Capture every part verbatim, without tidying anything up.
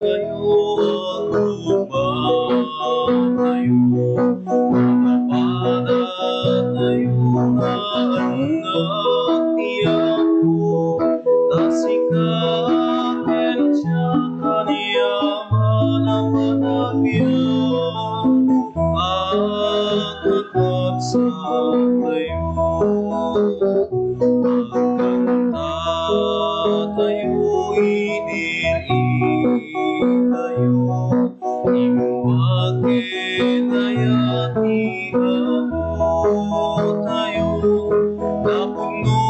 Kayo agruba tayo, mapadatayo nga annak ti Apo, ta sika ken siak aniaman a panagbiag, agkakabsat tayo. Agkanta tayo, idiri tayo, imbag ken ayat ti Apo tayo. Tapno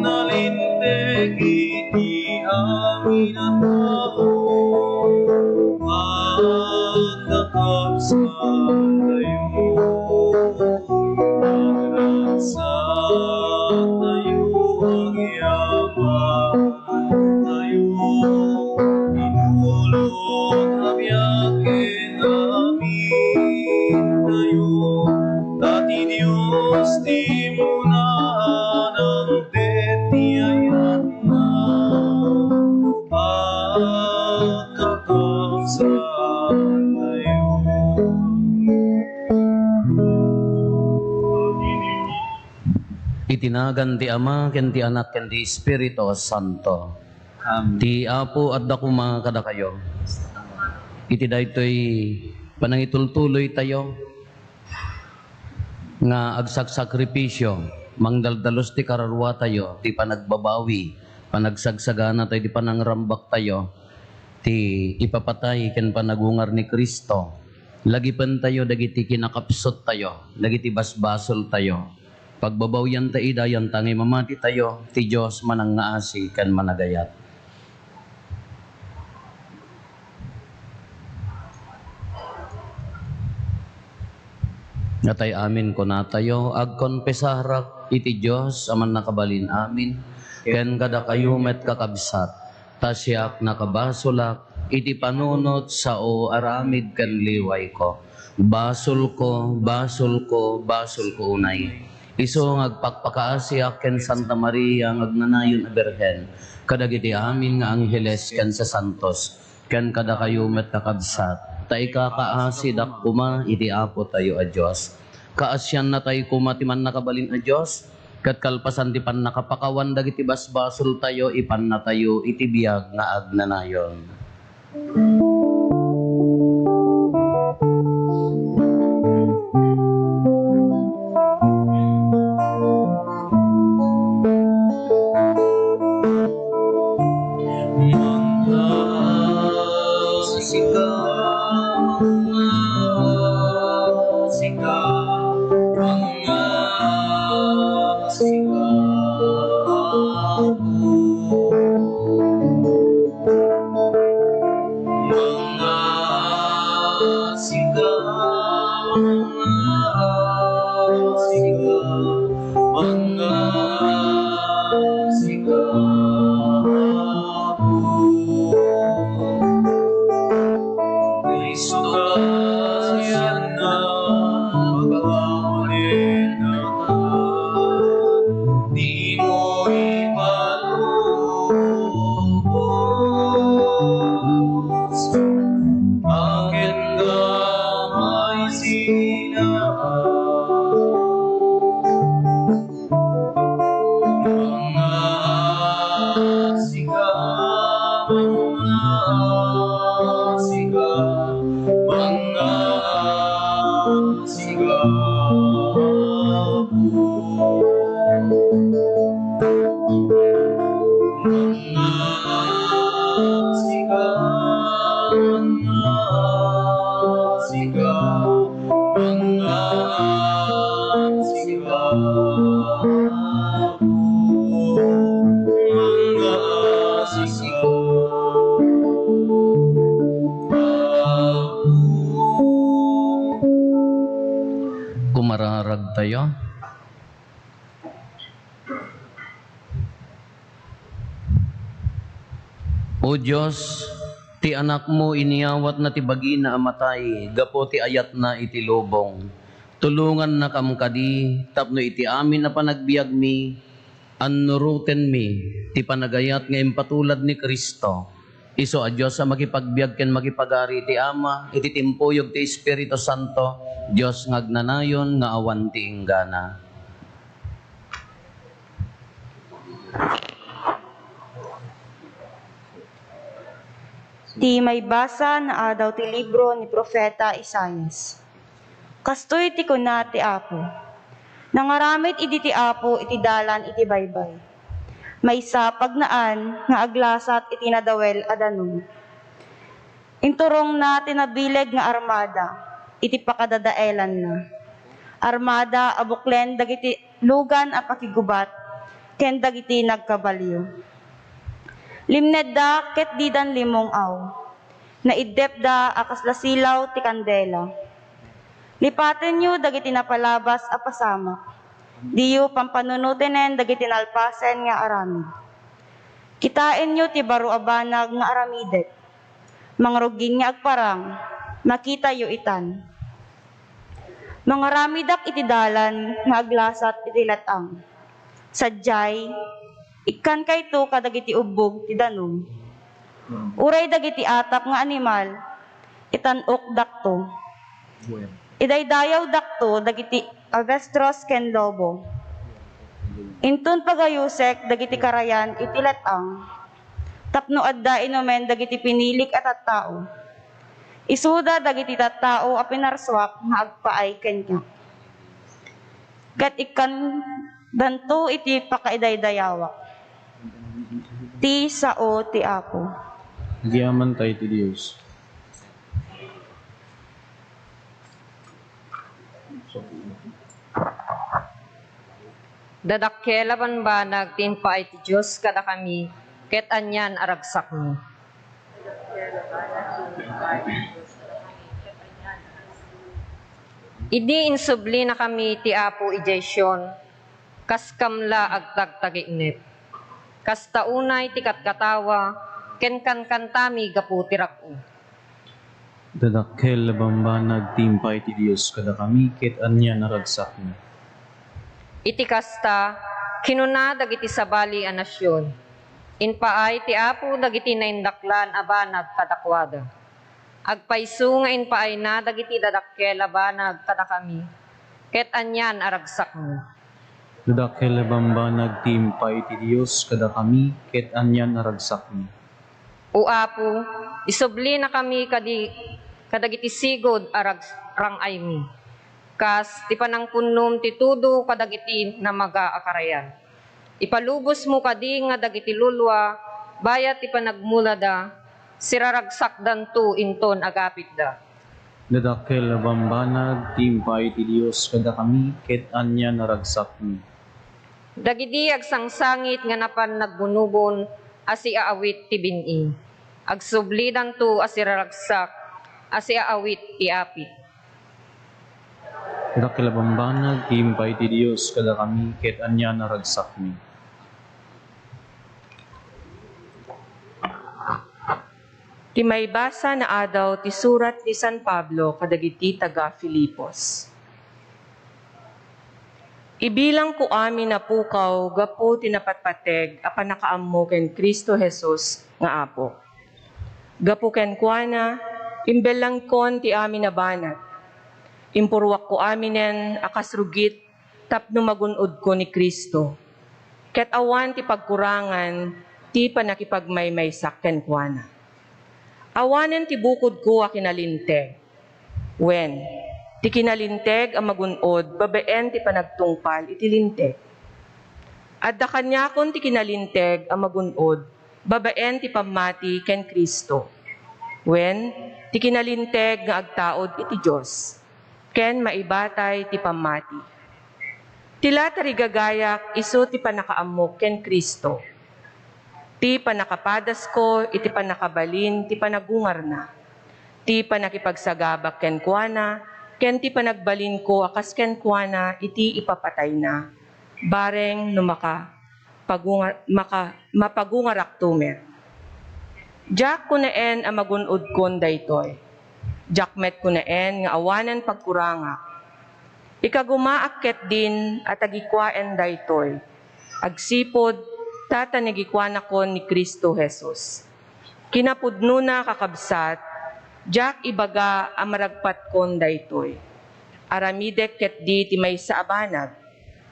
nalinteg iti amin a tao, agkakabsat tayo. Agragsak tayo, agyaman tayo, inulot a biag ken amin tayo. Ta ti Dios ti umuna, nangted ti ayatna, agkakabsat tayo. Iti nagan ti Ama, ken ti Anak, ken ti Espiritu Santo. Amen. Ti Apo adda koma kadakayo. Iti daytoy panangitultuloy tayo nga agsaksakripisio, mangdaldalus ti kararua tayo, ti panagbabawi, panagsagsagana tayo, ti panangrambak tayo, ti ipapatay ken panagungar ni Cristo. Lagipen tayo dagiti kinakapsut tayo, dagiti basbasol tayo. Pagbabawian ta ida, yantangay mamati tayo, ti Dios manangngaasi ken managayat. Natay amin kunatayo, agkonfesarak iti Dios a Mannakabalin-amin, ken kadakayo met, kakabsat, ta siak nakabasolak iti panunot sao aramid ken liwayko. Basolko, basolko, basolko unay. Isu nga agpakpakaasiak ken Santa Maria nga agnanayon a Birhen, kadagiti amin nga angheles ken sasantos, ken kadakayo met, kakabsat, ta ikakaasidak koma iti Apotayo a Dios. Kaasiannatay koma ti Mannakabalin a Dios, ket kalpasan ti pannakapakawan dagiti basbasoltayo, ipannatayo iti biag nga agnanayon. Mangngaasi ka, mangngaasi ka, mangngaasi ka, Apo. Mangngaasi ka, mangngaasi ka, mangngaasi ka, Apo. Kristo, kaasianna, pagawalennaka, dimo ipalubos. Akin ka maisinaan. Mangngaasi ka, mangngaasi ka, mangngaasi ka, Apo. Mangngaasi ka, mangngaasi ka, mangngaasi ka, Apo. Mangngaasi ka, Apo. Kumararag tayo. O Dios, ti Anakmo, inyawatna ti bagina a matay gapu ti ayatna iti lubong. Tulongannakam kadi tapno iti amin a panagbiagmi, annurotenmi ti panagayat nga impatulad ni Cristo. Isu a Dios a makipagbiag ken makipagari iti Ama, iti timpuyog ti Espiritu Santo, Dios nga agnanayon nga awan ti inggana. Ti maibasa naadaw ti libro ni Profeta Isaias. Kastoy ti kuna ti Apo, "Nangaramid idi ti Apo iti dalan iti baybay. Maysa pagnaan nga aglasat iti nadawel a danum. Inturongna ti nabileg nga armada iti pakadadaelanna. Armada a buklen dagiti lugan a pakigubat ken dagiti nagkabalio. Limnedda ket didan limung-aw. Naiddepda a kasla silaw ti kandela. Lipatenyo dagiti napalabas a pasamak. Diyo pampanunotenen dagiti nalpasen nga aramid. Kitaenyo ti baro a banag nga aramidek. Mangrugin nga agparang, makitayo itan. Mangaramidak iti dalan nga aglasat iti let-ang. Sadiay, ikkankayto kadagiti ubbog ti danum. Uray dagiti atap nga animal, itan-okdakto. Idaydayawdakto dagiti albatros ken lobo. Inton pagayusek dagiti karayan iti let-ang, tapno adda inumen dagiti pinilik a tattao. Isuda dagiti tattao a pinarsuak nga agpaay kaniak. Ket ikkandanto iti pakaidaydayawak." Ti sao ti Apo. Agyamankay ti Dios. Dadakkel a bambanag ti impaay ti Dios kadakami, ket anian a ragsakmi. Idi insublinakami ti Apo idiay Sion, kas kamla agtagtagiknep. Kasta unay ti katkatawa ken kankantami gapu ti rag-o. Dadakkel a bambanag ti impaay ti Dios kadakami, ket anian a ragsakmi. Iti kasta, kinuna dagiti sabali a nasion, "Impaay ti Apo dagiti naindaklan a banag kadakuada. Agpayso nga impaayna dagiti dadakkel a banag kadakami, ket anian a ragsakmi." Dadakkel a bambanag ti impaay ti Dios kadakami, ket anian a ragsakmi. O Apo, isublinakami kadi, kadagiti sigud a rags-, rang-aymi, kas ti panangpunnom ti tudo kadagiti namaga a karayan. Ipalubosmo kadi nga dagiti lulua, bayat ti panagmulada, siraragsakdanto inton agapitda. Dadakkel a bambanag ti impaay ti Dios kadakami, ket anian a ragsakmi. Dagidi agsangsangit nga napan nagbunobon a siaawit ti bin-i, agsublidanto a siraragsak a siaawit ti apit. Dakkel a bambanag ti impaay ti Dios kadakami, ket anian a ragsakmi. Ti maibasa naadaw ti surat ni San Pablo kadagiti taga-Filipos. Ibilangko amin a pukaw gapu ti napatpateg a pannakaammo ken Cristo Jesus nga Apo. Gapu kenkuana, imbellangkon ti amin a banag. Impuruakko aminen a kas rugit tapno magun-odko ni Cristo, ket awan ti pagkurangan ti pannakipagmaymaysak kenkuana. Awanen ti bukodko a kinalinteg, wen, ti kinalinteg a magun-od babaen ti panagtungpal iti linteg. Adda kaniakon ti kinalinteg a magun-od babaen ti pammati ken Cristo, wen, ti kinalinteg nga agtaud iti Dios, ken maibatay ti pammati. Ti la tarigagayak isu ti pannakaammok ken Cristo, ti pannakapadasko iti pannakabalin ti panagungarna, ti pannakipagsagabak kenkuana, ken ti panagbalinko a kas kenkuana iti ipapatayna, bareng no maka-, pagungar-, maka-, mapagungarakto met. Diak kunaen a magun-odkon daytoy. Diak met kunaen nga awanen pagkurangak. Ikagumaak ketdin a tagikuaen daytoy, agsipud ta tanagikuanakon ni Cristo Jesus. Kinapudnona, kakabsat, diak ibaga a maragpatkon daytoy. Aramidek ketdi ti maysa a banag.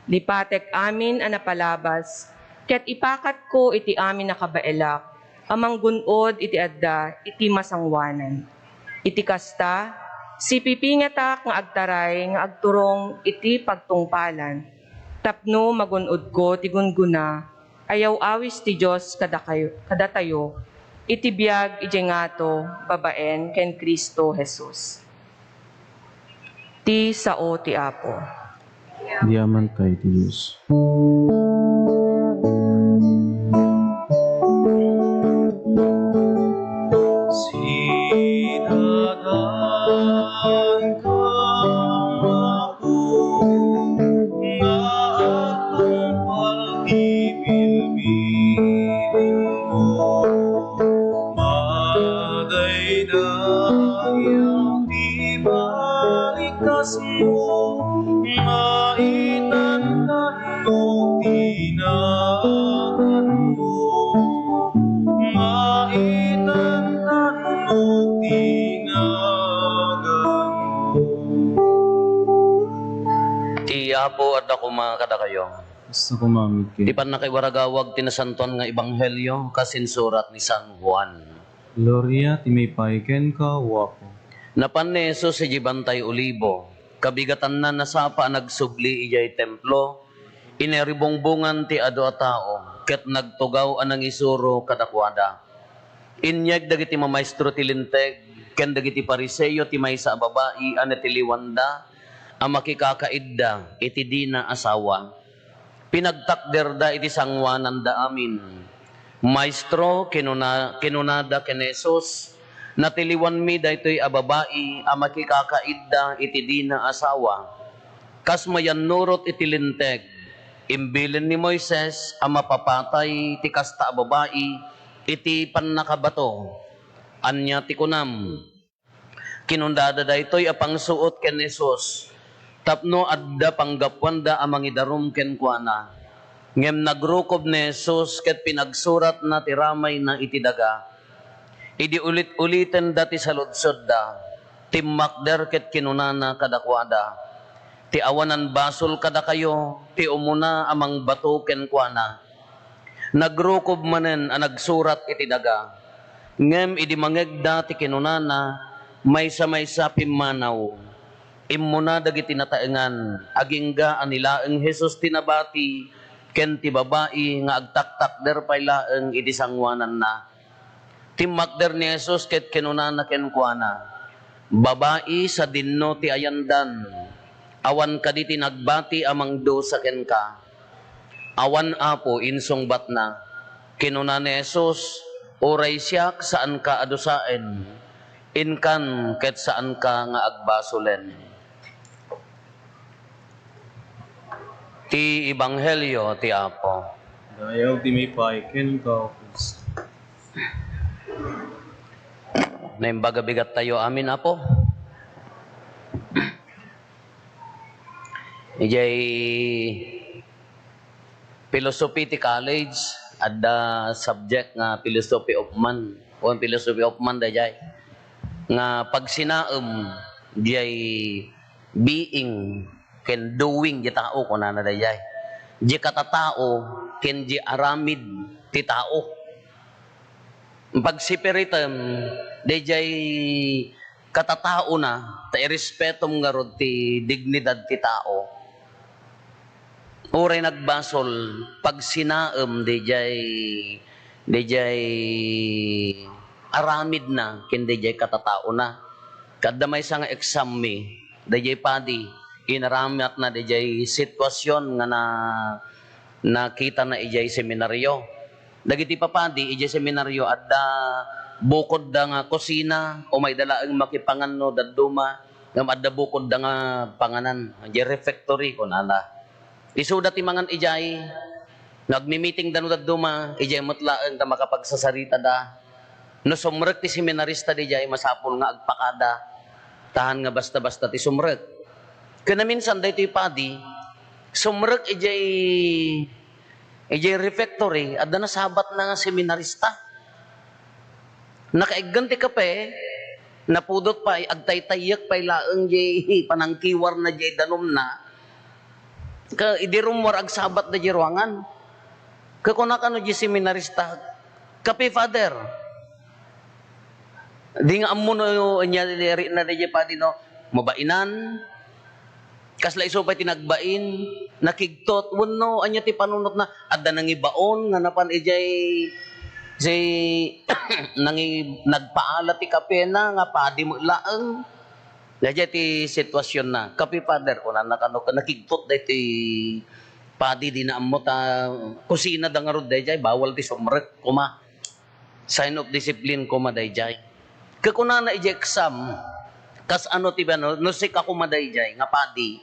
Lipatek amin a napalabas, ket ipakatko iti amin a kabaelak a manggun-od iti adda iti masangoanan. Iti kasta, sipipingetak nga agtaray nga agturong iti pagtungpalan, tapno magun-odko ti gunggona a yaw-awis ti Dios kadakayo, kadatayo, iti biag idiay ngato babaen ken Cristo Jesus. Ti sao ti Apo. Diaman kay ti Dios. Sinaganka, Apo, nga agtungpal ti bilbilinmo. Madaydayaw ti balikasmo, maitantanno ti naganmo, maitantanno ti naganmo. Ti Apo adda koma kadakayo. Kasta koma met kenka. Ti pannakaiwaragawag ti nasantoan nga ebanghelio kas insurat ni San Juan. Gloria ti maipaay kenka, O Apo. Napan ni Jesus idiay Bantay Olibo. Kabigatanna nasapa a nagsubli idiay templo. Inaribungbongan ti adu a tao, ket nagtugaw a nangisuro kadakuada. Inyeg dagiti mamaestro ti Linteg ken dagiti Fariseo ti maysa a babai a natiliwanda a makikakaidda iti dina asawa. Pinagtakderda iti sangoananda amin. "Maestro," kinuna-, kinunada ken Jesus, "natiliwanmi daytoy a babai a makikakaidda iti dina asawa. Kas mayannurot iti Linteg, imbilin ni Moises a mapapatay ti kasta a babai iti pannakabato. Ania ti kunam?" Kinunada daytoy a pangsuot ken Jesus tapno adda panggapuanda a mangidarum kenkuana. Ngem nagrukob ni Jesus ket pinagsuratna ti ramayna iti daga. Idi ulit-ulitenda ti saludsodda, timmakder ket kinunana kadakuada, "Ti awanan basol kadakayo ti umuna a mangbato kenkuana." Nagrukob manen a nagsurat iti daga. Ngem idi mangngegda ti kinunana, maysa-maysa pimmanaw. Immuna dagiti nataengan, agingga a ni laeng Jesus ti nabati ken ti babai nga agtaktakder pay laeng iti sangoananna. Timmakder ni Jesus ket kinunana kenkuana, "Babai, sadinno ti ayandan. Awan kadi ti nagbati a mangdusa kenka?" "Awan, Apo," insungbatna. Kinuna ni Jesus, "Uray siak, saanka a dusaen. Inkan ket saanka nga agbasolen." Ti Ebanghelio ti Apo. Dayaw ti maipaay kenka, O Cristo. Naimbag a bigattayo amin, Apo. Idiay philosophy ti college, adda subject nga philosophy of man. O, philosophy of man daydiay. Nga pagsinaem diay being ken doing di tao, kunana daydiay. Di katatao ken di aramid ti tao. Pagsipiritem, daydiay katataona, ta irespetom ngarud ti dignidad ti tao. Uray nagbasol, pagsinaem daydiay, daydiay aramidna ken daydiay katataona. Ket adda maysa nga exam mi, daydiay padi, inaramatna daydiay sitwasyon nga na, nakitana idiay seminario. Dagiti papadi idiay seminario, adda bukodda nga kusina, umayda laeng makipangan no dadduma, ngem adda bukodda nga panganan, idiay refectory, kunana. Isuda ti mangan idiay, no agmi-meetingda no dadduma, idiay met laeng ta makapagsasaritada. No sumrek ti seminarista didiay, masapul nga agpakada, ta haan nga basta-basta ti sumrek. Ken naminsan daytoy padi, sumrek idiay, idiay refectory, adda nasabatna nga seminarista. Nakaiggan ti kape, napudot pay, agtaytayyek pay laeng diay panangkiwarna diay danumna. Ket idi rummuar, agsabat daydiay ruangan. Ket kuna kano diay seminarista, "Kape, Father." Di nga ammo no ania di, ania di, ania di, padi no, mabainan. Kasla isu pay ti nagbain, nakigtot, wenno ania ti panunotna, adda nangibaon nga napan idiay, si, nangi-, nagpaala ti kapena nga padi met laeng. Daydiay ti situasionna. "Kape, Father," kunana kano, nakigtot daytoy padi, dina ammo ta kusina da ngarud daydiay, bawal ti sumrek koma. Sign of discipline koma daydiay. Ket kunana idiay exam, kas ano ti, ano, no sika koma daydiay nga padi,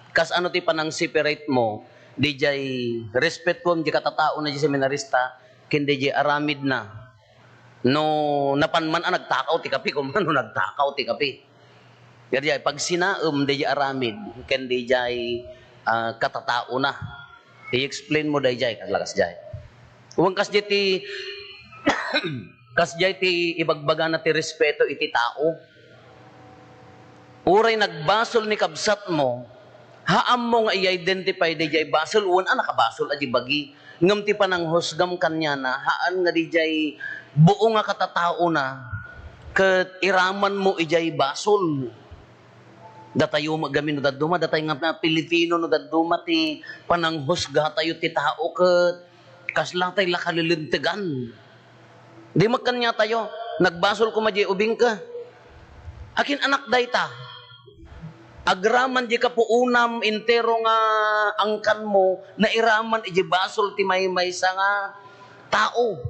kas ano ti panang-separate mo, didiay respetuem diay katataona diay seminarista, ken didiay aramidna. No napan man a nagtakaw ti kape, koma no nagtakaw ti kape. Daydiay, pagsinaem didiay aramid, ken didiay, ah, katataona. I-explain mo daydiay, kasla kasdiay. Wen kasdiay ti, kasdiay ti ibagbagana ti respeto iti tao. Uray nagbasol ni kabsatmo, haanmo nga i-identify didiay basol, wen a nakabasol a di bagi. Ngem ti pananghusgam kaniana, haan nga didiay buo nga katataona, ket iramanmo idiay basol. Datayo met gamin no dadduma, datay nga Pilipino no dadduma ti pananghusgatayo ti tao ket kaslatay la kalilintegan. Di met kaniatayo, nagbasol koma diay ubingka. Akin anak dayta? Agraman diay kapuonam entero nga angkanmo, nairaman idiay basol ti maymaysa nga tao.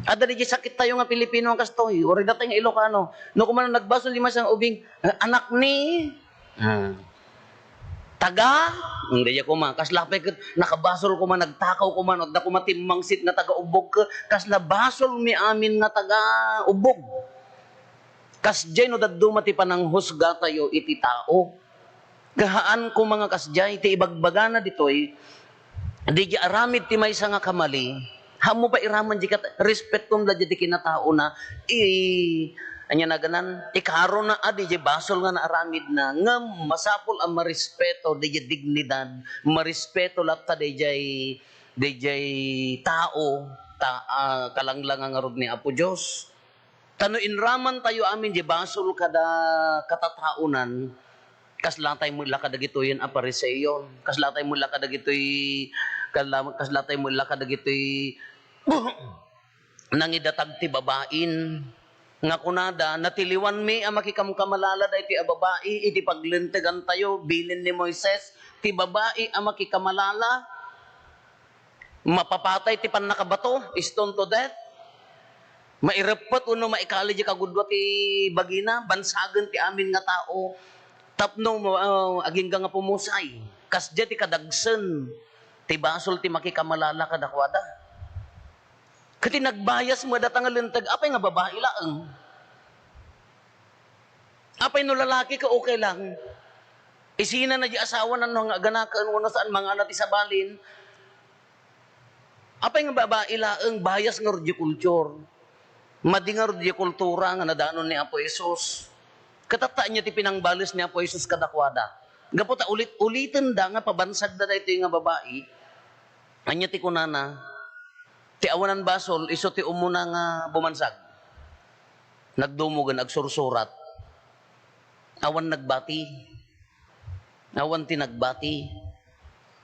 Adda diay sakittayo nga Pilipino nga kastoy, uray datay nga Ilocano. No koma nagbasol diay maysa nga ubing, "Ah, anak ni, ah, taga," hmm, daydiay koma, kasla pay ket nakabasol koma, nagtakaw koma, no adda koma timmangsit nga taga Ubbog, ket kasla basolmi amin nga taga Ubbog. Kasdiay no dadduma ti pananghusgatayo iti tao. Haan koma nga kasdiay ti ibagbagana ditoy, didiay aramid ti maysa nga kamali, haanmo pay iraman diay kat-, respetom la diay ti kinataona, i-, ania naganan, ikarona a didiay basol nga naaramidna, ngem masapul a marespeto didiay dignidad, marespeto latta didiay, didiay tao, ta-, ah, kalanglangan ngarud ni Apo Dios. Ta no inramantayo amin diay basol kada katataonan, kaslatay met la kadagitoyen a Fariseo, kaslatay met la kadagitoy, kasla-, kaslatay met la kadagitoy nangidatag ti babain, nga kunada, "Natiliwanmi a makikamkamalala daytoy a babai iti paglintegantayo, bilin ni Moises, ti babai a makikamalala, mapapatay ti pannakabato, stone to death. Maireppet wenno maikali diay kagudua ti bagina, bansagen ti amin nga tao, tapno, ah, agingga nga pumusay." Kasdiay ti kadagsen ti basol ti makikamalala kadakuada. Ket ti nagbayas met data nga linteg, apay nga babai laeng? Apay no lalaki ka, okay lang? Isina na di asawa na no nga aganaken wenno saan mangala ti sabalin. Apay nga babai laeng, bias ngarud diay culture. Madi ngarud diay kultura nga nadanon ni Apo Jesus. Ket tatta ania ti pinangbales ni Apo Jesus kadakuada. Gapu ta ulit-ulitenda nga pabansagda daytoy nga babai. Ania ti kunana? Ti awanan basol, isu ti umuna nga bumansag. Nagdumogen, agsursurat. Awan nagbati. Awan ti nagbati.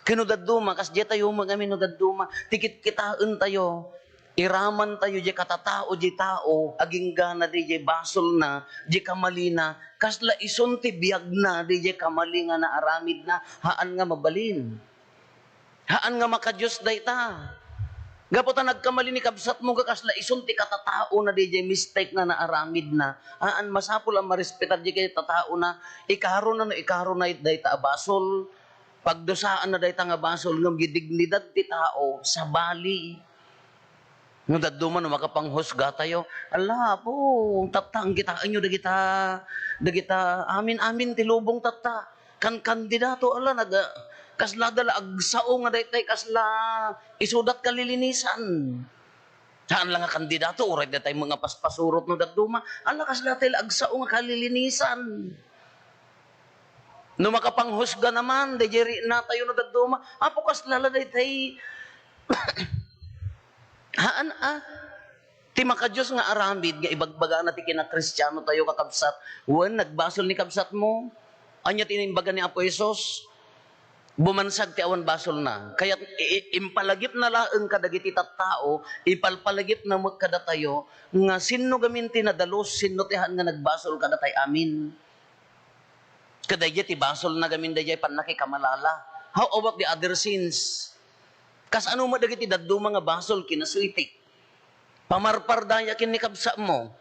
Ken no dadduma, kasdiay tayo met ngamin no dadduma, ti kitkitaentayo, iramantayo diay katatao diay tao, agingga na diay basolna, diay kamalina, kasla isun ti biagna diay kamali nga naaramidna, haan nga mabalin. Haan nga maka-Dios dayta. Gapu ta nagkamali ni kabsatmo nga kasla isun ti katataona diay mistake nga naaramidna. Haan, masapul a marespetar diay katataona. Ikarona no ikarona dayta a basol. Pagdusaanna dayta nga basol ngem diay dignidad ti tao, sabali. No dadduma no makapanghusgatayo, "Ala, Apo, tatta, kitaenyo dagita, dagita amin-amin ti lubong tatta. Kan-, kandidato, ala, nag-, kaslada la agsao nga daytay kasla isudat kalilinisan." Saan la nga kandidato, uray datay nga paspasurot no dadduma. Ala, kasla tay la agsao nga kalilinisan. No makapanghusga naman, dayjay riinatayo no dadduma. Apo, kasla la daytay. Haan, a. Ti makadios nga aramid nga ibagbagana ti kinakristiano tayo, kakabsat, wen nagbasol ni kabsat mo. Ania ti imbaga ni Apo Jesus? Bumansag ti awan basolna. Kayat i-, i-, impalagipna laeng kadagiti tattao, ipalpalagipna met kadatayo, nga sinno gamin ti nadalus, sinno ti haan nga nagbasol kadatay amin. Kadaydiay ti basolna gamin daydiay pannakikamalala. How about the other sins? Kasano met dagiti dadduma nga basol, kinasuitik? Pamarpardaya ken ni kabsatmo.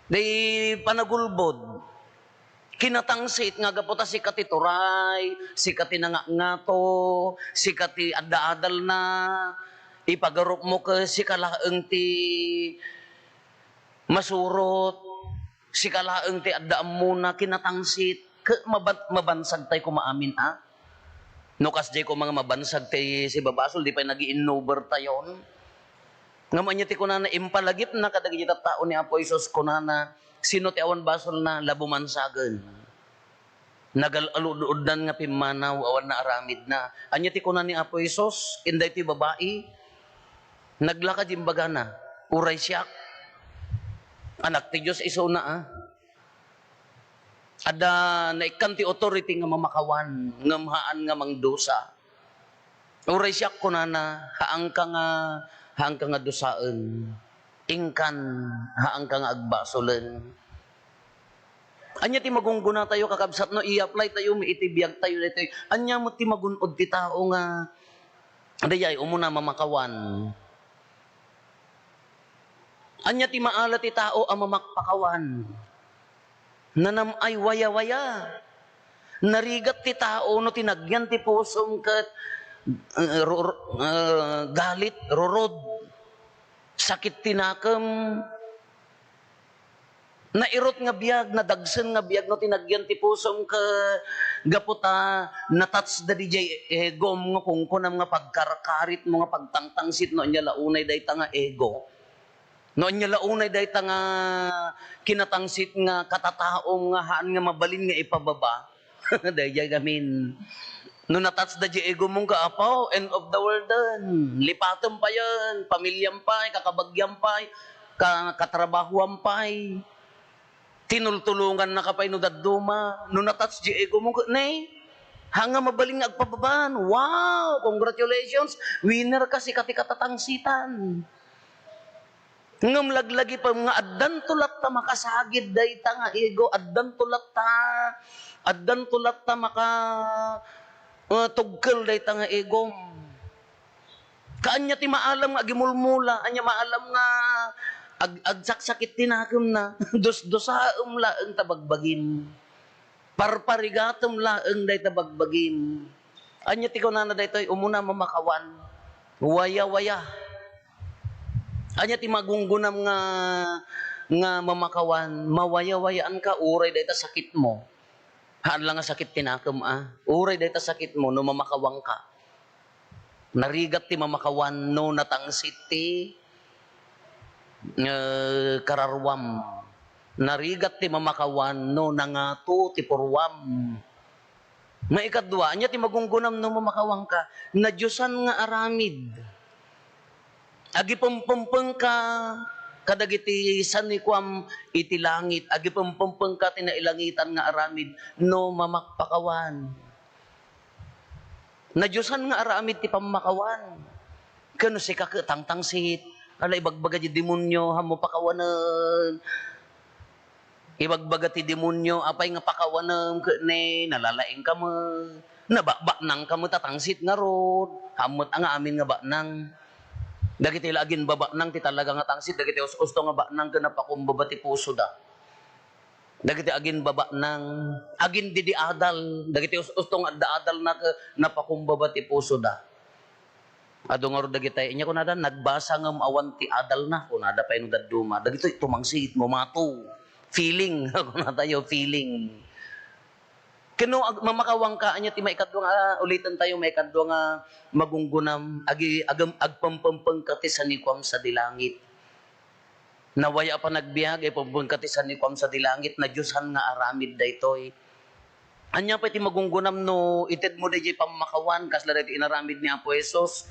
Di panagulbod. Kinatangsit nga gapu ta sika ti turay, sika ti nangatngato, sika ti adda-adalna, ipagarupmo ket sika laeng ti masurot, sika laeng ti adda ammona, kinatangsit, ket maban-, mabansag tay koma amin, a? No kasdiay koma nga mabansag ti sibabasol, di pay nag-iinnover tayon. Ngem ania ti kunana, impalagipna kadagiti tattao ni Apo Jesus, kunana, "Sino ti awan basolna, la bumansagen." Nagal-alud-udnan nga pimmanaw, awan naaramidna. Ania ti kuna ni Apo Jesus ken daytoy babai? Naglaka, imbagana, "Uray siak, Anak ti Dios isuna, a. Adda naikkan ti authority nga mamakawan, ngem haan nga mangdusa." Uray siak, kunana, haanka nga, haanka nga dusaen. Inkan, haanka nga agbasolen. Ania ti magungguna tayo, kakabsat, no i-apply tayo iti biag tayo daytoy? Ania met ti magun-od ti tao nga dayay umuna mamakawan? Ania ti maala ti tao a mamakpakawan? Nanam-ay wayawaya. Narigat ti tao no tinagyan ti pusom ket, eh, ru-, ru-, eh, galit, rurod, sakit ti nakem. Nairut nga biag, nadagsen nga biag no tinagyan ti pusom ket gapu ta na-touch da diay egom nga kunkunam nga pagkarkaritmo nga pagtangtangsit no ania la unay dayta nga ego. No ania la unay dayta nga kinatangsit nga katataom nga haan nga mabalin nga ipababa. Daydiay gamin. No na-touch da diay ego mo nga, apo, end of the world den. Lipatem payen, pamilyam pay, kakabagiam pay, ka-, katrabahoam pay. Tinultulongannaka pay no dadduma. No na-touch diay ego mo nga, ne, haan nga mabalin nga agpababaan. Wow! Congratulations! Winner ka, sika ti katatangsitan. Ngem laglagipem nga addanto latta makasagid dayta nga ego, addanto latta, addanto latta maka, eh, tugkel dayta nga egom. Kaanya ti maalam nga agimulmula, anya maalam nga ag-, agsaksakit ti nakemna, dusdusaem laeng ta bagbagim. Parparigatem laeng dayta bagbagim. Anya ti kunana daytoy? Umuna, mamakawan. Wayawaya. Anya ti magunggunam nga, nga mamakawan? Mawayawayaanka uray dayta sakitmo. Haan la nga sakit ti nakem, a. Uray dayta sakitmo no mamakawanka. Narigat ti mamakawan no natangsit ti, eh, kararuam. Narigat ti mamakawan no nangato ti puruam. Maikadua, ania ti magunggunam no mamakawanka? Nadiosan nga aramid. Agipempempengka kadagiti sanikuam iti langit. Agipempempengka ti nailangitan nga aramid no mamakpakawan. Nadiosan nga aramid ti pammakawan. Ken no sika ket tangtangsit, ala, ibagbaga ti demonio, "Haanmo pakawanen." Ibagbaga ti demonio, "Apay nga pakawanem ket ne, nalalaingka met, nabakbaknangka met a tangsit ngarud." Haanmo met nga amin nga baknang. Dagiti la aginbabaknang ti talaga nga tangsit, dagiti us-usto nga baknang ket napakumbaba ti pusoda. Dagiti aginbabaknang, agindidiadal, dagiti us-usto nga adda adalna ket napakumbaba ti pusoda. Adu ngarud dagitay, ania kunada, "Nagbasa ngem awan ti adalna," kunada pay no dadduma. Dagitoy tumangsit, mumato. Feeling, kunatayo, feeling. Ken no ag-, mamakawanka, ania ti maikadua nga, ah, uliten tayo, maikadua nga magunggunam, agi-, agem-, agpempempengka ti sanikuam sadi langit. Nawaya a panagbiag, agpempempengka ti sanikuam sadi langit, nadiosan nga aramid daytoy. Ania pay ti magunggunam no itedmo daydiay pammakawan, kasla daytoy inaramid ni Apo Jesus?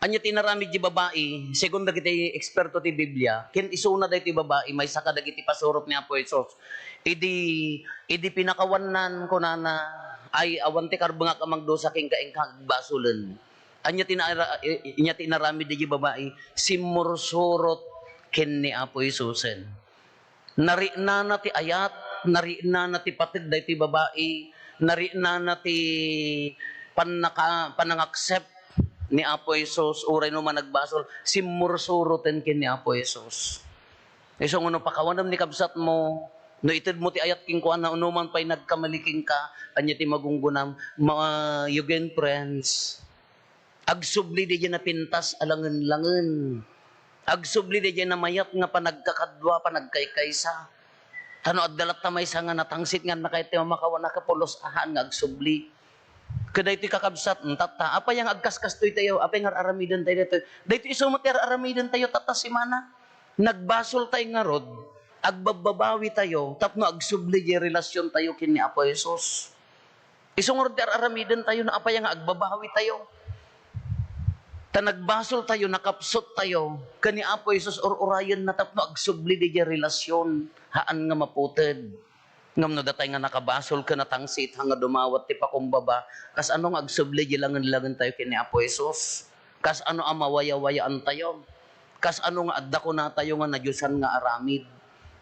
Ania ti inaramid ti babai? Segun dagiti eksperto ti Biblia, ken isuna daytoy babai, maysa kadagiti pasurot ni Apo Jesus. Idi, idi pinakawannan, kunana, "Ay, awan ti karbengak a mangdusa kenka, inka agbasolen." Ania ti naara-, i-, i-, ania ti inaramid daydiay babai? Simmursurot ken ni Apo Jesusen. Nariknana ti ayat, nariknana ti pateg daytoy babai, nariknana ti pannaka-, panangaccept ni Apo Jesus, uray no man nagbasol, simmursuroten ken ni Apo Jesus. Isu nga no pakawanem ni kabsatmo, no itedmo ti ayat kenkuana, unuman pay nagkamali kenka, ania ti magunggunam? Ma-, you gain friends. Agsubli daydiay napintas a langen-langen. Agsubli daydiay namayat nga panagkakadua, panagkaykaysa. Ta no adda latta maysa nga natangsit nga adda kayat ti mamakawan, nakapulos a haan nga agsubli. Ket daytoy kakabsat, tatta, apay nga agkaskastoy tayo, apay nga ar-aramiden tayo daytoy? Daytoy isu met ti ar-aramiden tayo tatta semana. Nagbasol tayo ngarud, agbabbabawi tayo tapno agsubli diay relasion tayo ken ni Apo Jesus. Isu ngarud ti ar-aramiden tayo no apay nga agbabawi tayo. Ta nagbasol tayo, nakapsut tayo, ken ni Apo Jesus ur-urayenna tapno agsubli diay relasion, haan nga maputed. Ngem no datay nga nakabasol ken natangsit, haan nga dumawat ti pakumbaba, kas ano nga agsubli diay langen-langen tayo ken ni Apo Jesus? Kas ano a mawayawayaan tayo? Kas ano nga adda kunatayo nga nadiosan nga aramid?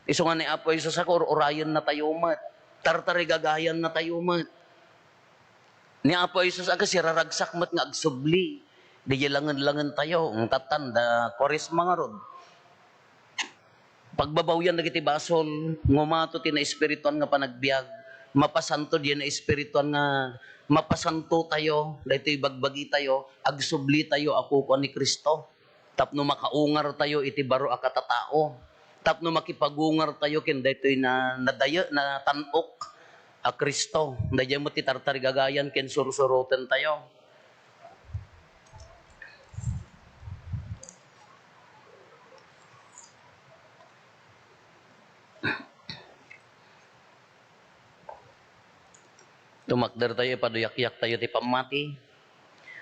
Isu nga ni Apo Jesus a ur-urayenna tayo met, tartarigagayanna tayo met. Ni Apo Jesus a kas siraragsak met nga agsubli. Diay langen-langen tayo, eng tattan da Kuaresma ngarud. Pagbabawyan dagiti basol, ngumato ti naespirituan nga panagbiag, mapasanto diay naespirituan nga, mapasanto tayo, daytoy bagbagi tayo, agsubli tayo a kukua ni Cristo. Tapno makaungar tayo iti baro a katatao. Tapno makipagungar tayo ken daytoy na, nadaye-, natan-ok a Cristo. Daydiay met ti tartarigagayan ken sursuroten tayo. Tumakder tayo, ipaduyakyak tayo ti pammati.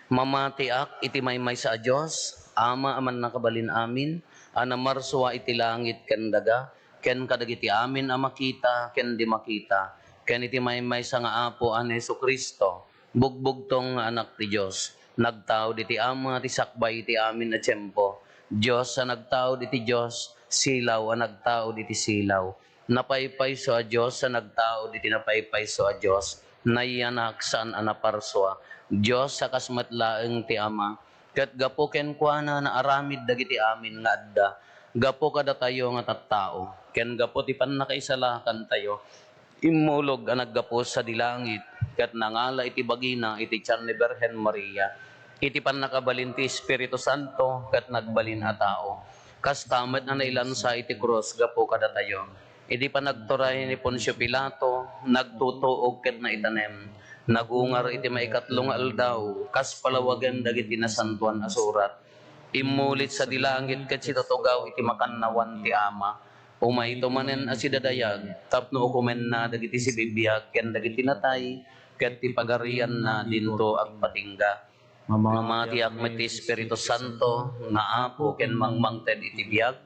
Mamatiak iti maymaysa a Dios, Ama a mannakabalin amin, a namarsua iti langit ken daga, ken kadagiti amin a makita ken di makita, ken iti maymaysa nga Apo a ni Jesu-Cristo, bugbugtong nga Anak ti Dios, nagtaud iti Ama ti sakbay iti amin a tiempo, Dios a nagtaud iti Dios, silaw a nagtaud iti silaw. Napaypayso a Dios a nagtaud iti napaypayso a Dios, nayanak saan a naparsua, Dios a kas met laeng ti Ama, ket gapu kenkuana naaramid dagiti amin nga adda. Gapu kadatayo nga tattao, ken gapu ti pannakaisalakantayo, immulog a naggapu sadi langit, ket nangala iti bagina iti tian ni Birhen Maria, iti pannakabalin ti Espiritu Santo, ket nagbalin a tao. Kasta met a nailansa iti krus gapu kadatayo. Idi panagturay ni Poncio Pilato, nagtutuog ket naitanem. Nagungar iti maikatlo nga aldaw, kas palawagen dagiti Nasantoan a Surat. Immulit sadi langit ket situtugaw iti makannawan ti Ama. Umayto manen a sidadayag tapno ukomenna dagiti sibibiag ken dagiti natay, ket ti pagarianna dinto agpatingga. Mamatiak met ti Espiritu Santo nga Apo ken mangmangted iti biag,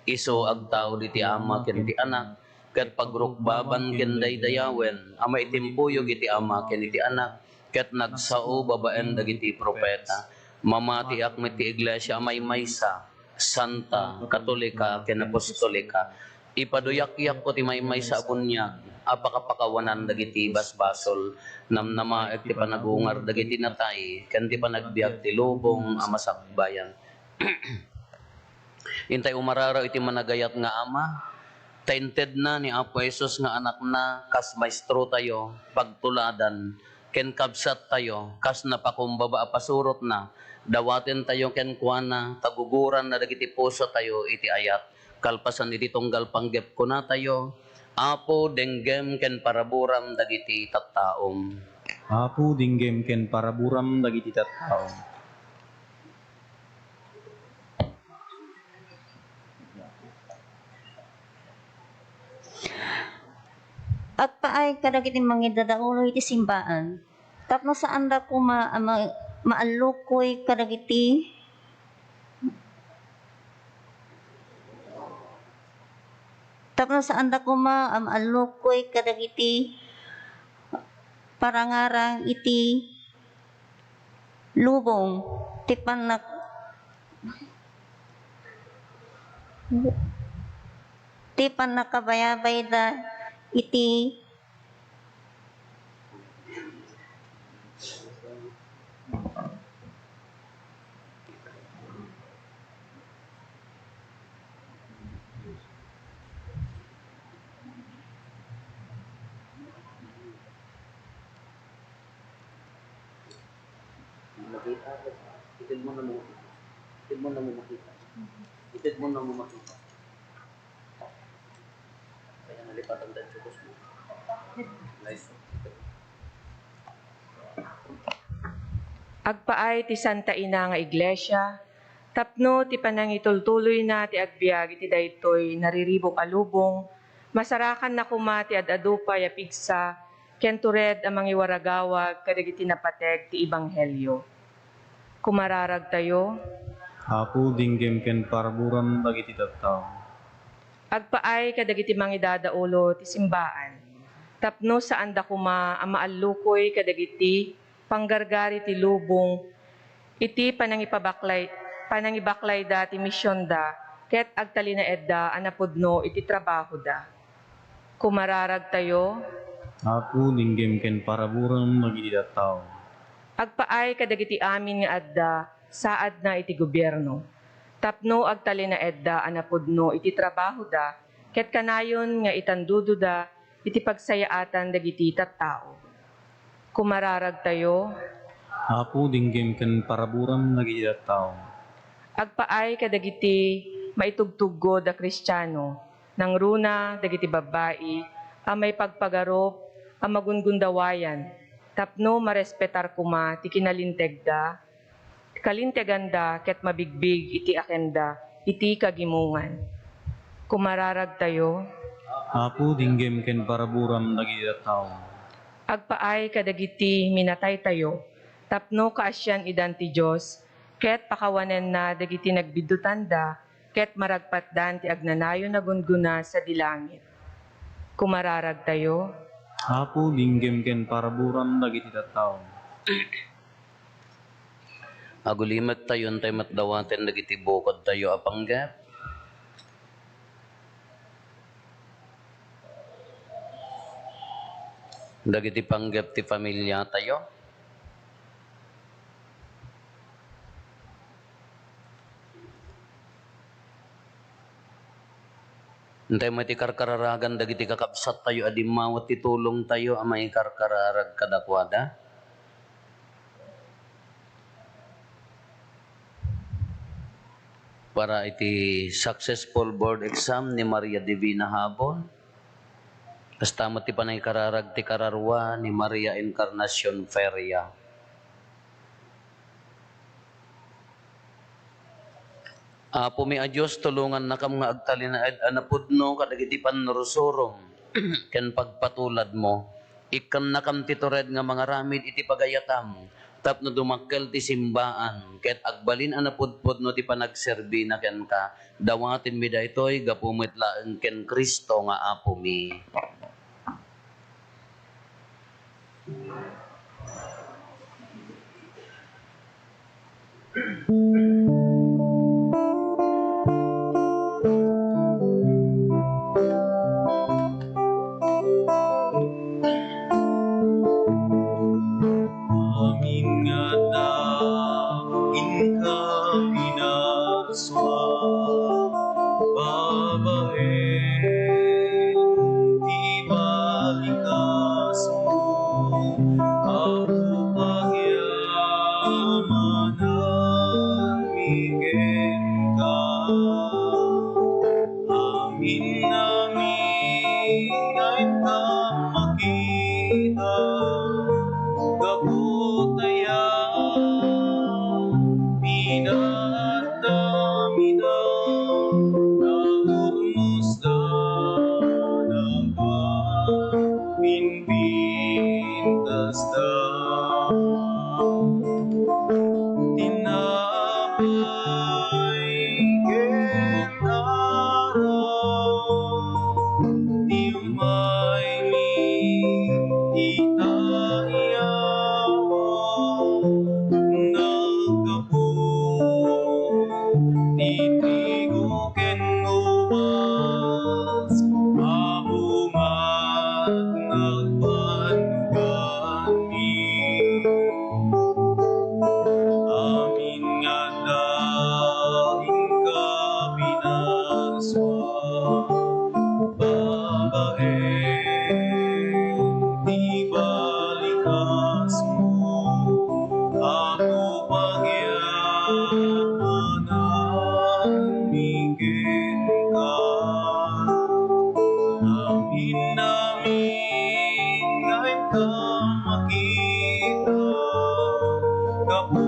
isu agtaud iti Ama ken ti Anak, ket pagrukbaban ken daydayawen a maitimpuyog iti Ama ken iti Anak, ket nagsao babaen dagiti profeta. Mamatiak met ti iglesia a maymaysa, santa, katolika, ken apostolika. Ipaduyakyakko ti maymaysa a buniag a pakapakawanan dagiti basbasol. Namnamaek ti panagungar dagiti natay ken ti panagbiag ti lubong a masakbayan. Intay umararaw iti managayat nga Ama, ta intedna ni Apo Jesus nga Anakna kas maestrotayo, pagtuladan, ken kabsattayo, kas napakumbaba a pasurotna. Dawatentayo kenkuana, ta guguranna dagiti pusotayo iti ayat. Kalpasan iti tunggal panggep, kunatayo, Apo, denggem ken paraburam dagiti tattaom. Apo, denggem ken paraburam dagiti tattaom. Agpaay kadagiti mangidadaulo iti simbaan, tapno saanda koma a ma-, maallukoy kadagiti, tapno saanda koma a maallukoy kadagiti parangarang iti lubong ti pannak-, ti pannakabayabayda iti Makita, itid mo na mo. Itid mo na mo makita. Itid mo na mo makita. Kaya nalipatan tayo, chukos mo. Nice. Agpaay ti Santa Ina nga Iglesia, tapno ti panangitultuloyna ti agbiag iti daytoy nariribuk a lubong, masarakanna koma ti ad-adu pay a pigsa ken tured a mangiwaragawag kadagiti napateg ti ebanghelio. Kumararagtayo. Apo, denggem ken paraburam dagiti tattao. Agpaay kadagiti mangidadaulo ti simbaan, tapno saanda koma a maallukoy kadagiti panggargari ti lubong iti panangipabaklay-, panangibaklayda ti misionda ket agtalinaedda a napudno iti trabahoda. Kumararagtayo. Apo, denggem ken paraburam dagiti tattao. Agpaay kadagiti amin nga adda saadna iti gobierno, tapno agtalinaedda a napudno iti trabahoda ket kanayon nga itandudoda iti pagsayaatan dagiti tattao. Kumararagtayo. Apo, denggem ken paraburam dagiti tattao. Agpaay kadagiti maitugtuggod a Kristiano, nangruna dagiti babbai a maipagpagarup a magungundawayan tapno marespetar koma ti kinalintegda, kalinteganda ket mabigbig iti akenda iti kagimongan. Kumararagtayo. Apo, denggem ken paraburam dagiti tattao. Agpaay kadagiti minataytayo, tapno kaasian-idan ti Dios, ket pakawanenna dagiti nagbiddutanda, ket maragpatdan ti agnanayon a gunggona sadi langit. Kumararagtayo. Apo, denggem ken paraburam dagiti tattao. Agulimettayo, intay met dawaten dagiti bukodtayo a panggep. Dagiti panggep ti familiatayo. Intay met ikarkararagan dagiti kakabsattayo a dimmawat ti tulongtayo a maikarkararag kadakuada. Para iti successful board exam ni Maria Divina Habon, kasta met ti panangikararag ti kararua ni Maria Encarnacion Feria. Apomi a Dios, tulongannakam nga agtalinaed a napudno kadagiti pannurusurom ken pagpatuladmo. Ikkannakam ti tured nga mangaramid iti pagayatam tapno dumakkel ti simbaan ket agbalin a napudpudno ti panagserbina kenka. Dawatenmi daytoy gapu met laeng ken Cristo nga Apomi. Amin nga adda inka pinasua, babaen ti balikasmo, Apo, pagyamanan. Amin, amin, nga inka makita, gapu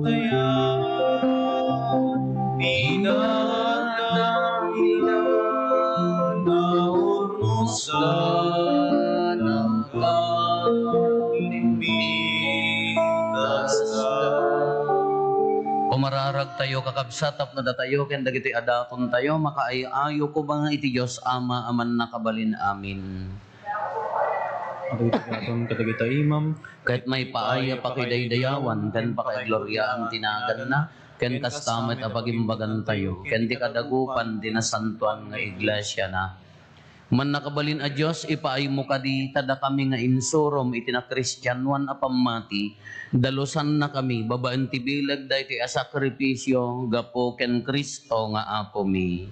ta yan, pinagdakila, naurnos sana ka, pintas ka. Umararagtayo, kakabsat, tapno datayo ken dagiti adatontayo makaay-ayo koma iti Dios Ama a Mannakabalin-amin. Adtoy ti daton kadagita imam. Ket maipaay a pakidaydayawan ken pakaigloriaan ti naganna, ken kasta met a pagimbagantayo ken ti kadagupan ti nasantoan nga iglesiana. Mannakabalin a Dios, ipaaymo kadi ta dakami nga insurom iti nakristianoan a pammati, dalosannakami babaen ti bileg daytoy a sakripisio gapu ken Cristo nga Apomi.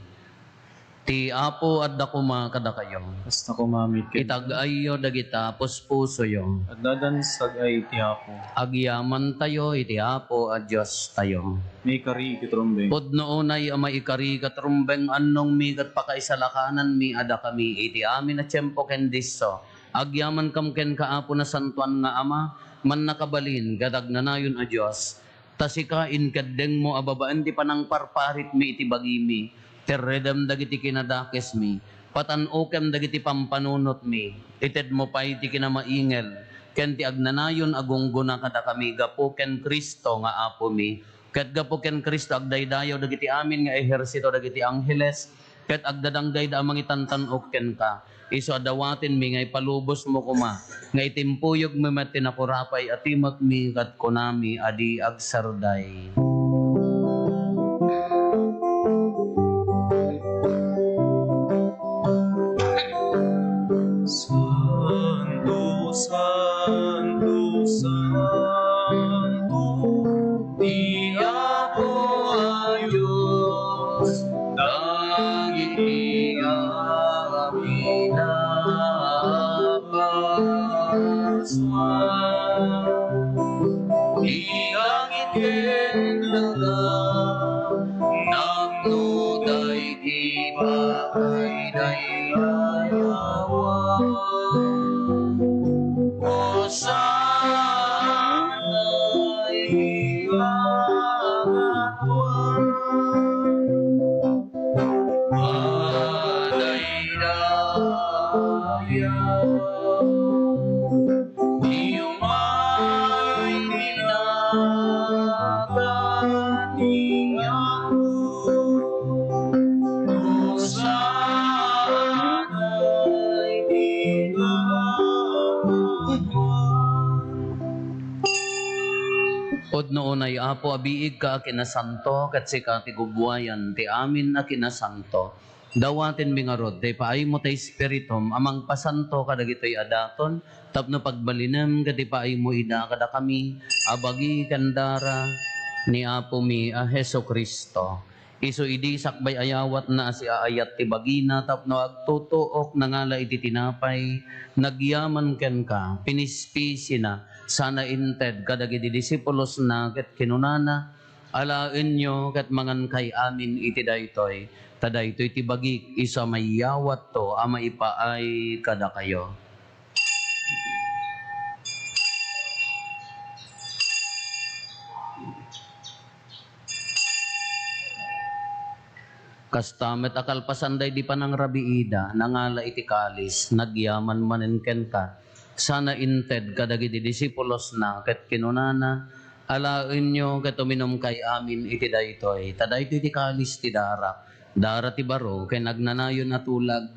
Ti Apo adda koma kadakayo. Kasta koma met ken. Itag-ayyo dagita puspusoyo. Addadan sag-ay ti Apo. Agyamantayo iti Apo a Diostayo. Maikari ket rumbeng. Pudno unay a maikari ket rumbeng, annongmi ket pakaisalakananmi a dakami iti amin a tiempo ken disso. Agyamankam kenka, Apo, nasantoan nga Ama, mannakabalin ket agnanayon a Dios. Ta sika, inkeddengmo a babaen ti panangparparitmi iti bagimi, terredem dagiti kinadakesmi, patan-okem dagiti pampanunotmi, itedmo pay ti kinamaingel ken ti agnanayon a gunggona kadakami gapu ken Cristo nga Apomi. Ket gapu ken Cristo, agdaydayaw dagiti amin nga ehersito dagiti angheles, ket agdadanggayda a mangitantan-ok kenka. Isu a dawatenmi nga ipalubosmo koma nga itimpuyogmi met ti nakurapay a timekmi ket kunami a di agsarday. Santo, santo, santo, ti Apo a Dios, dagiti amin a parsua. Ti langit ken daga, napno daydi pakaydayawan. Hosanna iti kangatoan. Madaydaya ti umay ti nagan ni Apo. Hosanna iti kangatoan. Pudno unay, Apo, a biigka a kinasanto, ket sika ti gubuayan ti amin a kinasanto. Dawatenmi ngarud ti paaymo ti Espiritum a mangpasanto kadagitoy a daton tapno pagbalinem ket ipaaymo ida kadakami a bagi ken dara ni Apomi a Jesu-Cristo. Isu idi sakbay ayawatna a siaayat ti bagina tapno agtutuok, nangala iti tinapay, nagyaman kenka, pinispisina, sana inted kadagiti disipulosna ket kinunana, Alaenyo ket mangankay amin iti daytoy, ta daytoy ti bagik, isu a mayawatto a maipaay kadakayo. Kasta met a kalpasan daydi panangrabiida, nangala iti kalis, nagyaman manen kenka, sana inted kadagiti disipulosna, ket kinunana, Alaenyo ket uminumkay amin iti daytoy, ta daytoy ti kalis ti darak, dara ti baro ken agnanayon a tulag,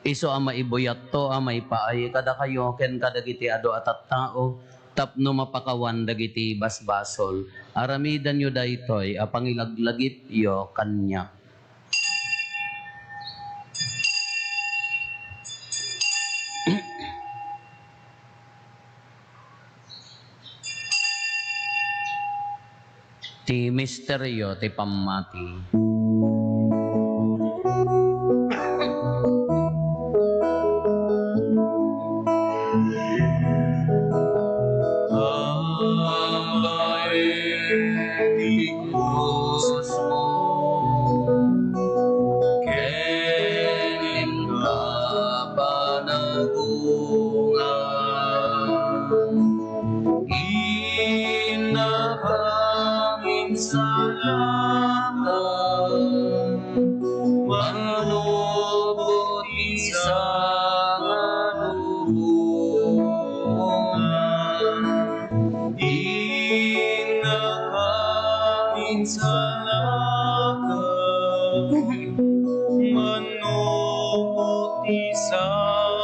isu a maibuyatto a maipaay kadakayo ken kadagiti adu a tattao, tapno mapakawan dagiti basbasol. Aramidenyo daytoy a pangilaglagipyo kaniak. Ti misterio ti pammati. Abaen ti krusmo, ken inka Innak a minsalakan, manupot ti sangalubongan. Innak a minsalakan, manupot ti sangalubongan.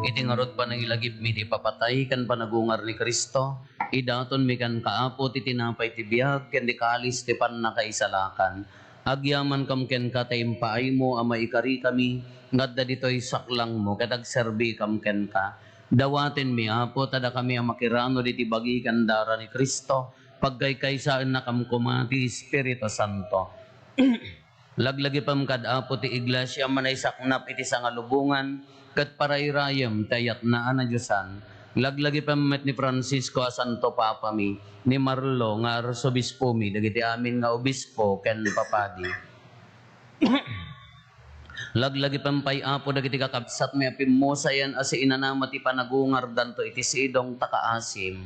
Iti ngarud, panangilagipmi ti ipapatay ken panagungar ni Cristo, idatonmi kenka, Apo, ti tinapay ti biag ken ti kalis ti pannakaisalakan. Agyamankam kenka ta impaaymo a maikarikami nga adda ditoy saklangmo ket agserbikam kenka. Dawatenmi, Apo, ta dakami a makiranud iti bagi ken dara ni Cristo, pagkaykaysaennakam koma ti Espiritu Santo. Laglagipem kad Apo ti Iglesia a manaisaknap iti sangalubongan ket parairayem ti ayatna a nadiosan. Laglagipem met ni Francisco a Santo Papami, ni Marlo nga Arsobispomi, dagiti amin nga obispo ken papadi. Laglagipem pay, Apo, dagiti kakabsatmi a pimmusayan a siinanama ti panagungardanto iti sidong ta kaasim.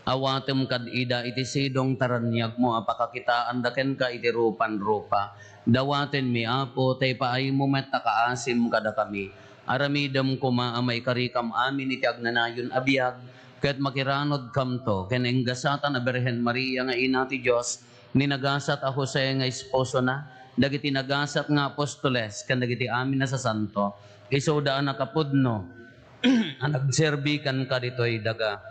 Awatem kad ida iti sidong ta raniagmo a pakakitaanda kenka iti rupan-rupa. Dawatenmi, Apo, ta ipaaymo met ta kaasim kadakami. Aramidem koma a maikarikam amin iti agnanayon a biag, ket makiranudkamto ken enggasatan a Birhen Maria nga Ina ti Dios, ni nagasat a Jose nga esposona, dagiti nagasat nga apostoles, ken dagiti amin a sasanto, isuda a nakapudno a nagserbi kenka ditoy daga.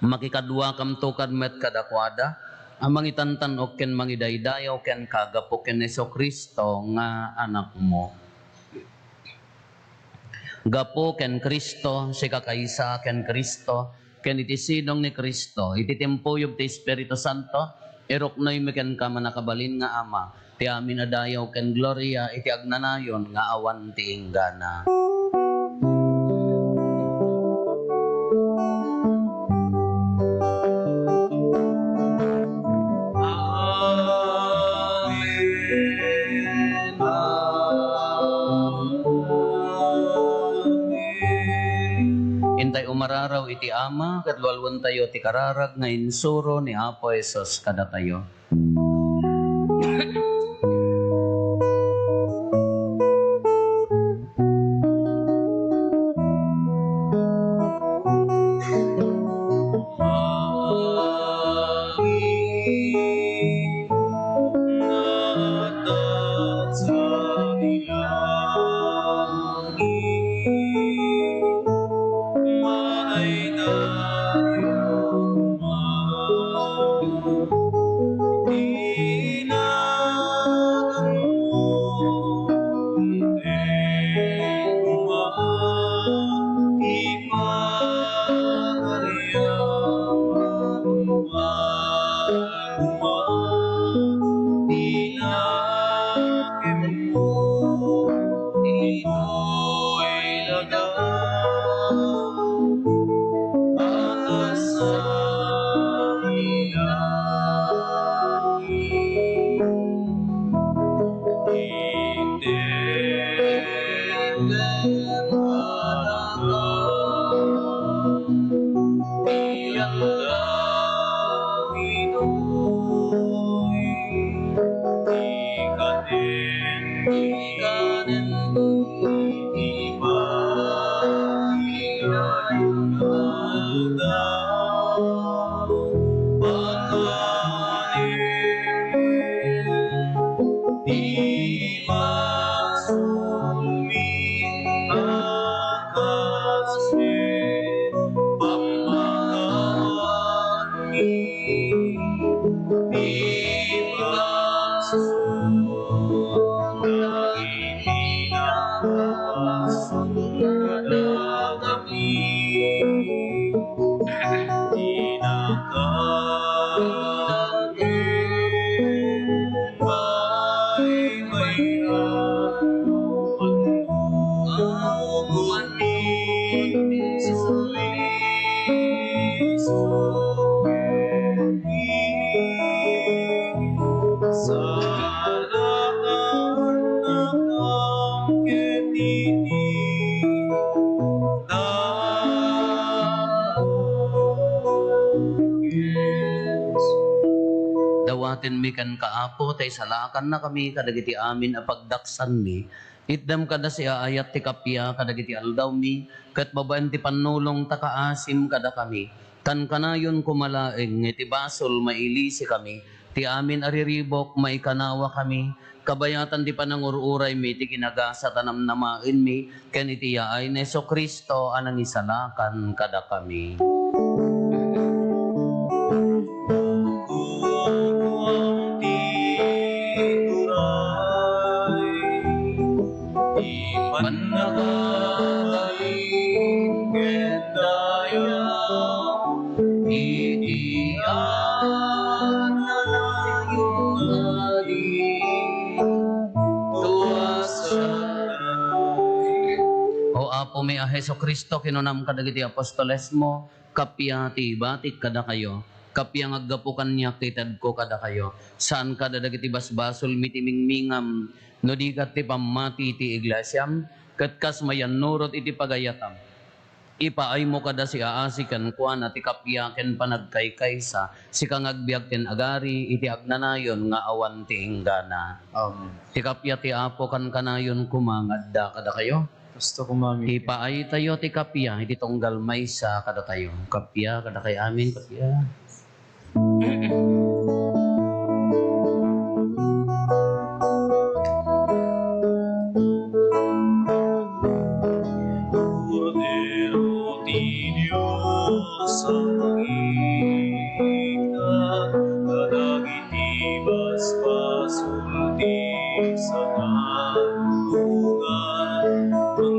Makikaduakamto kad met kadakuada a mangitantan-ok ken mangidaydayaw kenka gapu ken Jesu-Cristo nga Anakmo. Gapu ken Cristo, sikakaysa ken Cristo, ken iti sidong ni Cristo, iti timpuyog ti Espiritu Santo, iruknoymi kenka, mannakabalin nga Ama, ti amin a dayaw ken gloria iti agnanayon nga awan ti inggana. Amen. Amen. Intay umararaw iti Ama, ket lualuentayo ti kararag nga insuro ni Apo Jesus kadatayo. Ibasulmi a kas ket pammaanmi, ibasul dagiti nakapasun kadakami. Dinaka ket pay Matenmi kenka, Apo, ta isalakannakami kadagiti amin a pagdaksanmi. Itdem kada siaayat ti kappia kadagiti aldawmi, ket babaen ti pannulong ta kaasim kadakami. Kankanayon koma laeng nga iti basol mailisikami, ti amin a riribuk maikanawakami, kabayatan ti panangur-uraymi ti ginagasat a namnamaenmi, ken iti yaay ni Jesu-Cristo a nangisalakan kadakami. Ti pannakabalin ken dayaw iti agnanayon nga iduasanna. O Apomi a Jesu-Cristo, kinunam kadagiti apostolesmo, kappia ti ibatik kadakayo, kappia nga aggapu kaniak ti itedko kadakayo. Saan kada dagiti basbasolmi ti mingmingam, no di ket ti pammati ti iglesiam, ket kas mayannurot iti pagayatam. Ipaaymo kada siaasi kenkuana ti kappia ken panagkaykaysa, sika nga agbiag ken agari iti agnanayon nga awan ti inggana. Amen. Ti kappia ti Apo kankanayon koma nga adda kadakayo. Kasta koma, amen. Ipaaytayo ti kappia iti tunggal maysa kadatayo. Kappia kadakay amin, kappia. Kordero ti Dios a mangikkat kadagiti basbasol ti sangalubongan.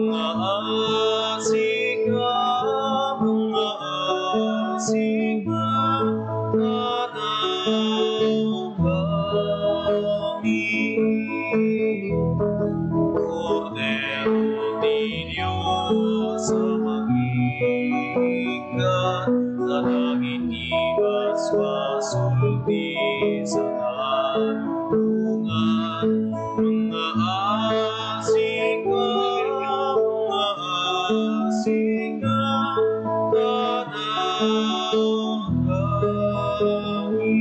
Mangngaasi ka, mangngaasi ka, Kordero ti Dios a mangikkat kadagiti basbasol ti sangalubongan. Mangngaasi ka, mangngaasi ka, Kami.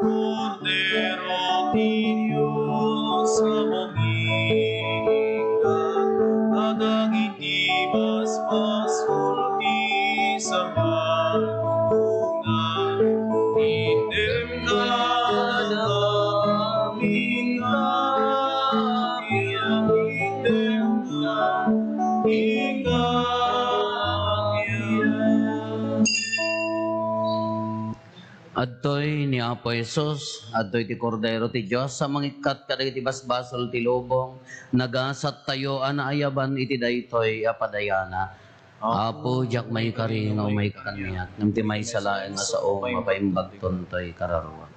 Kordero ti Dios a mangikkat kadagiti basbasol ti sangalubongan. Itdem kadakami nga agian, itdem kadakami nga agian. Adtoy ni Apo Jesus, adtoy ti Kordero ti Dios a mangikkat kadagiti basbasol ti lubong. Nagasattayo a naayaban iti daytoy a padayana. Apo, diak maikari nga umayka kaniak, ngem ti maysa laeng a sao nga paimbagton toy kararuak.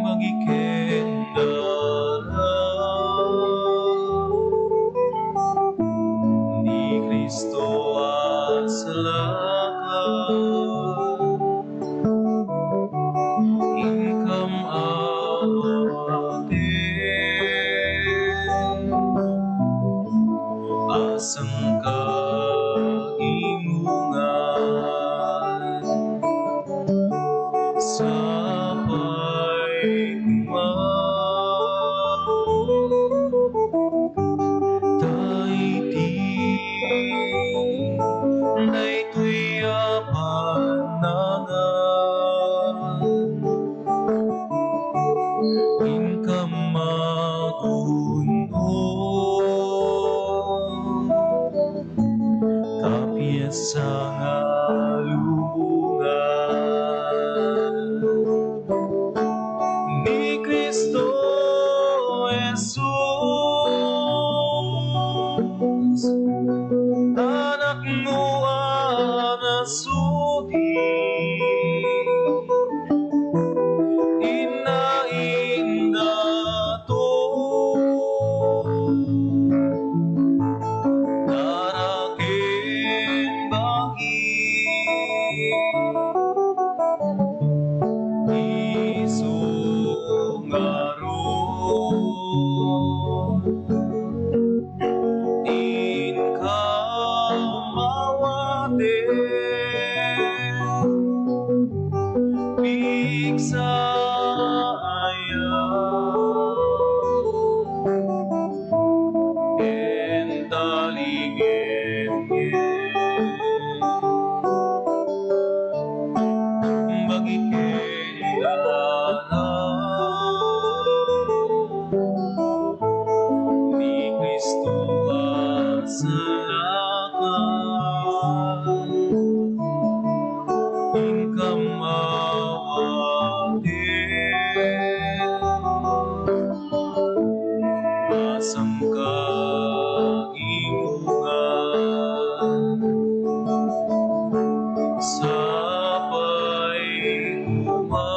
Magikendalan ni Cristo a salaka, inkam a maten a sangkagimongan. Sapay koma ta iti daytoy a panangan, inkam magun-on. Tapia sangalubongan ni Cristo Jesus. Sudi, inna indato, daraken bagi, isu ngarud. Inka mawati, pigsaya, ken talingenngen. Bagi ken Anak ni Cristo a salakay, inka mawati, masangka imungan. Sapay koma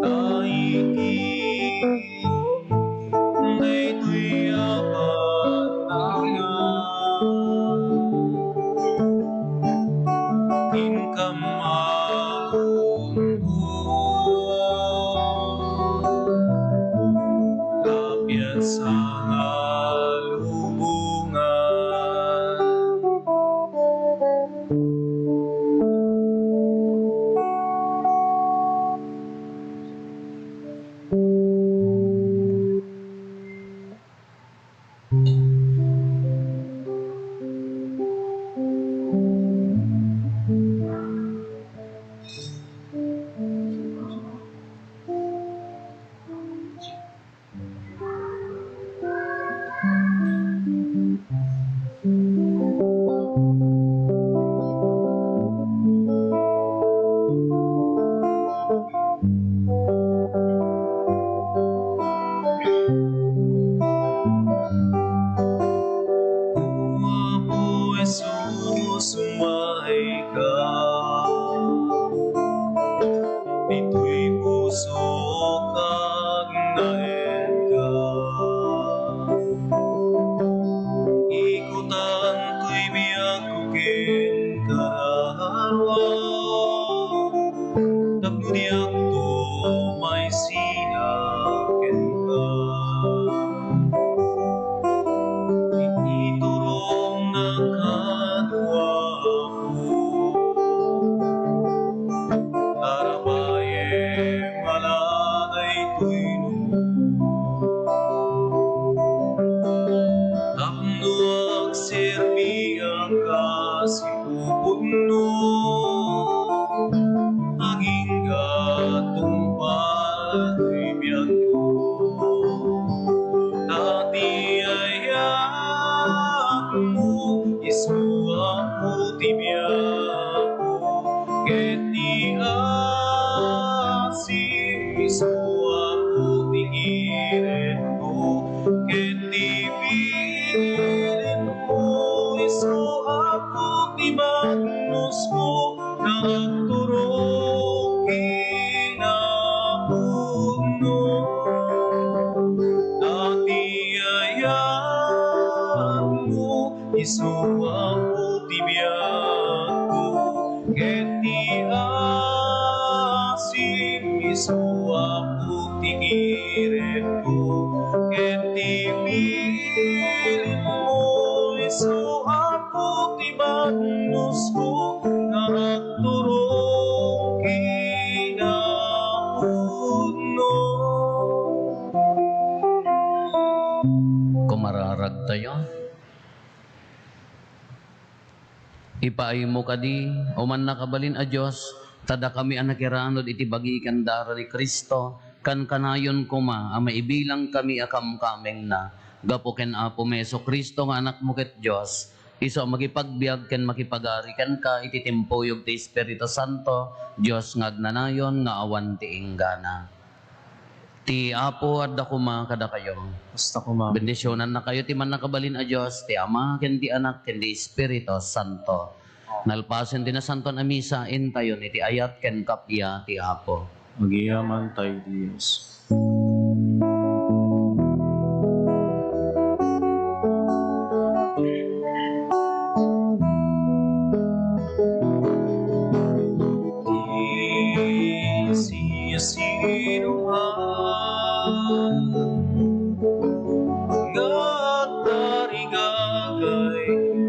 ta iti daytoy a bannangan, inka maunot a piesta nga lubongan. Apo Jesus, umayka. Ditoy pusok agnaedka. Ikutantoy biagko ken kararuak tapno diakto maisina kenka. Iturongnak kano, Apo. Arabayem a la daytoy no tapno agserbiak a sipupudno. Agingga tungpal toy biagko. Ta ti ayatmo isu, Apo, ti biagko, ket ti asim isu, Apo, ti giretko, ket ti bilinmo isu, Apo, ti badnosko, nga agturong kinapudno. Ta ti ayatmo isu, Apo, ti biagko, ket ti asim isu, Apo, ti giretko, ket ti bilinmo isu, Apo, ti badnosko, nga agturong kinapudno. Kumararagtayo. Ipaaymo kadi, O mannakabalin a Dios, ta dakami a nakiranud iti bagi ken dara ni Cristo, kankanayon koma a maibilangkami a kamkamengna. Gapu ken Apomi Jesu-Cristo nga Anakmo ket Dios, isu a makipagbiag ken makipagari kenka iti timpuyog ti Espiritu Santo, Dios nga agnanayon nga awan ti inggana. Ti Apo adda koma kadakayo. Kasta koma. Bendisionannakayo ti Mannakabalin a Dios, ti Ama, ken ti Anak, ken ti Espiritu Santo. Nalpasen ti Nasantoan a Misa, intayon iti ayat ken kappia ti Apo. Agyamankami ti Dios. Ti siasinoman nga agtarigagay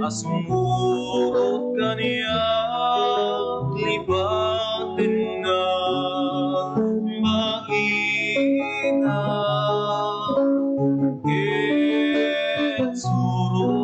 a sumurot kaniak, libatenna baina ket suro